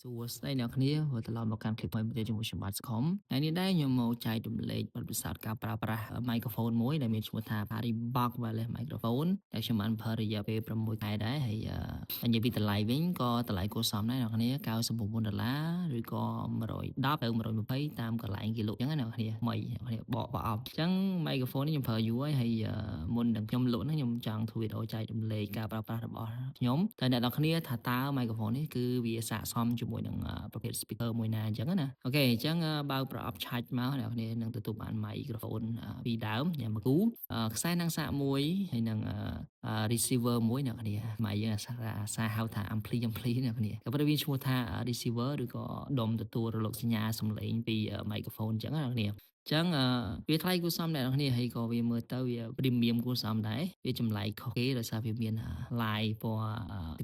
សួស្តីអ្នកគ្នាវិលត្រឡប់មកកាន់คลิปថ្មីមួយទៀតជាមួយខ្ញុំបាទសខុមថ្ងៃនេះដែរខ្ញុំមកចែករំលែកបទពិសោធន៍ការប្រើប្រាស់ microphone មួយដែលមានឈ្មោះថា PartyBox Wireless Microphone ដែលខ្ញុំបានប្រើរយៈពេល6ខែដែរហើយនិយាយពីតម្លៃវិញក៏តម្លៃគួរសមដែរអ្នកគ្នា99ដុល្លារឬក៏110ទៅ120តាមកន្លែងគេលក់អញ្ចឹងណាអ្នកគ្នាថ្មីអ្នកគ្នាបកប្រអប់អញ្ចឹង microphone នេះខ្ញុំប្រើយូរហើយហើយមុននឹងខ្ញុំលក់ហ្នឹងខ្ញុំចង់ធ្វើវីដេអូចែករំលែកការប្រើប្រាស់របស់ខ្ញុំតែអ្នកនរគ្នាថាតើ microphone នេះគឺវាស័ក្តិសមជាមួយនឹងប្រភេទ speaker មួយណាអញ្ចឹងណាOK អញ្ចឹងបើកប្រអប់ឆាច់មកអ្នកនរនឹងទទួលបាន microphone ពីរដើមញ៉ាំមួយគូខ្សែនឹងសាកមួយហើយនឹង receiver មួយអ្នកគ្នាមកយើងអាសាហៅថា ampli ampli អ្នកគ្នាក៏ប៉ុន្តែវាឈ្មោះថា receiver ឬក៏ដុំទទួលរលកសញ្ញាសំឡេងពី microphone អញ្ចឹងណាអ្នកគ្នាចឹងវាថ្លៃគួរសមអ្នកនរគ្នាហើយក៏វាមើលទៅវា premium គួរសមដែរវាចម្លែកខុសគេដោយសារវាមាន line ពណ៌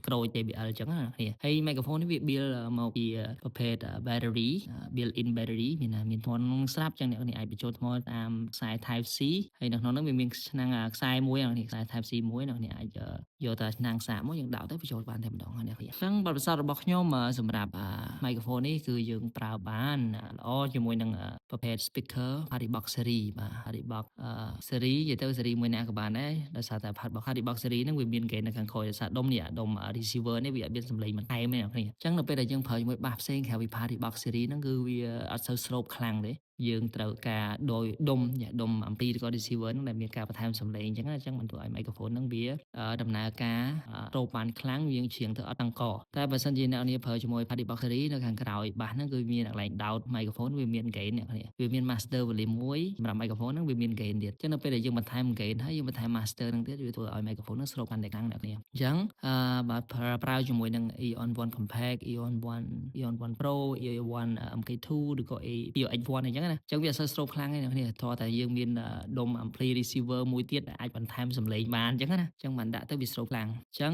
ក្រូច JBL ចឹងណាអ្នកគ្នាហើយ microphone នេះវា build មកពីប្រភេទ battery built in battery មានមានថ្មស្រាប់ចឹងអ្នកគ្នាអាចបញ្ចូលថ្មតាមខ្សែ Type C ហើយនៅក្នុងនោះវាមានឆ្នាំងខ្សែមួយអ្នកគ្នាខ្សែ Type C មួយអ្នកគ្នាអាចយកតែឆ្នាំងសាកមកយើងដាក់ទៅបញ្ចូលបានតែម្ដងអ្នកគ្នាអញ្ចឹងបទពិសោធន៍របស់ខ្ញុំសម្រាប់ microphone នេះគឺយើងប្រើបានល្អជាមួយនឹងប្រភេទ speaker PartyBox series បាទ PartyBox series និយាយទៅ series មួយណាក៏បានដែរដោយសារតែ PartyBox series ហ្នឹងវាមាន gain នៅខាងក្រោយដោយសារដុំនេះដុំ receiver នេះវាអត់មានសំឡេងបន្ថែមទេអ្នកគ្នាអញ្ចឹងនៅពេលដែលយើងប្រើជាមួយ bass ផ្សេងក្រៅពី PartyBox series ហ្នឹងគឺវាអត់សូវស្រូបខ្លាំងទេយើងត្រូវការដោយដុំដុំ ampli ឬក៏ receiver ហ្នឹងដែលមានការបន្ថែមសំឡេងអញ្ចឹងអញ្ចឹងมันធ្វើឲ្យ microphone ហ្នឹងវាដំណើរការស្រូបបានខ្លាំងយើងច្រៀងទៅអត់តឹងកតែបើសិនជាអ្នកនាងប្រើជាមួយ PartyBox series នៅខាងក្រោយ bass ហ្នឹងគឺមានកន្លែងដោត microphone វាមាន gain អ្នកគ្នាវាមាន master volume មួយសម្រាប់ microphone ហ្នឹងវាមាន gain ទៀតអញ្ចឹងនៅពេលដែលយើងបន្ថែម gain ហើយយើងបន្ថែម master ហ្នឹងទៀតវាធ្វើឲ្យ microphone ហ្នឹងស្រូបកាន់តែខ្លាំងអ្នកគ្នាអញ្ចឹងអឺបើប្រើជាមួយនឹង Eon 1 Compact, Eon 1, Eon 1 Pro, Eon 1 MK2 ឬក៏ EOX1 អញ្ចឹងណាអញ្ចឹងវាអត់សូវស្រូបខ្លាំងទេអ្នកគ្នាថតតែយើងមានដុំ ampli receiver មួយទៀតដែលអាចបន្ថែមសំឡេងបានអញ្ចឹងណាអញ្ចឹងបានដាក់ទៅវាស្រូបខ្លាំងអញ្ចឹង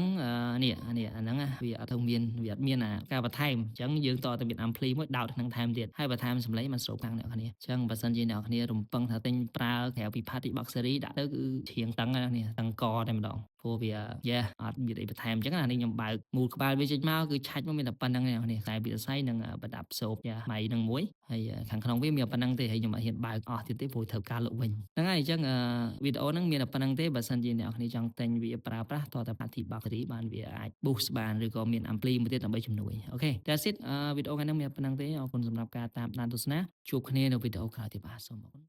នេះនេះអាហ្នឹងវាអត់ទៅមានវាអត់មានអាការបន្ថែមអញ្ចឹងយើងតតែមាន ampli មួយដោតក្នុងថែមទៀតហើយបន្ថែមសំឡេងมันស្រូបខ្លាំងអ្នកគ្នាអញ្ចឹងបើសិនជាអ្នកគ្នារំពឹងថាទិញប្រើក្រៅពី PartyBox series ដាក់ទៅគឺច្រៀងតឹងណានេះតឹងកតែម្ដងព្រោះវាយេអត់មានអីបន្ថែមអញ្ចឹងណានេះខ្ញុំបើកមូលក្បាលវាចេញមកគឺឆាច់មកមានតែប៉ុណ្្នឹងឯងនេះខ្សែពីសរសៃនិងប្រដាប់សូបយ៉ាម៉ៃនឹងមួយហើយខាងក្នុងវាមានប៉ុណ្្នឹងទេហើយខ្ញុំអត់ហ៊ានបើកអស់ទៀតទេព្រោះត្រូវការលក់វិញហ្នឹងហើយអញ្ចឹងវីដេអូហ្នឹងមានតែប៉ុណ្្នឹងទេបើសិនជាអ្នកនរគ្នាចង់ទិញវាប្រើប្រាស់តតែ PartyBox series បានវាអាច boost បានឬក៏មាន ampli មួយទៀតដើម្បីជំនួយ OK that's it វីដេអូថ្ងៃនេះមានប៉ុណ្្នឹងទេអរគុណសម្រាប់ការតាមដានទស្សនាជួបគ្នានៅវីដេអូក្រោយទៀតបាទសូមអរគុណ។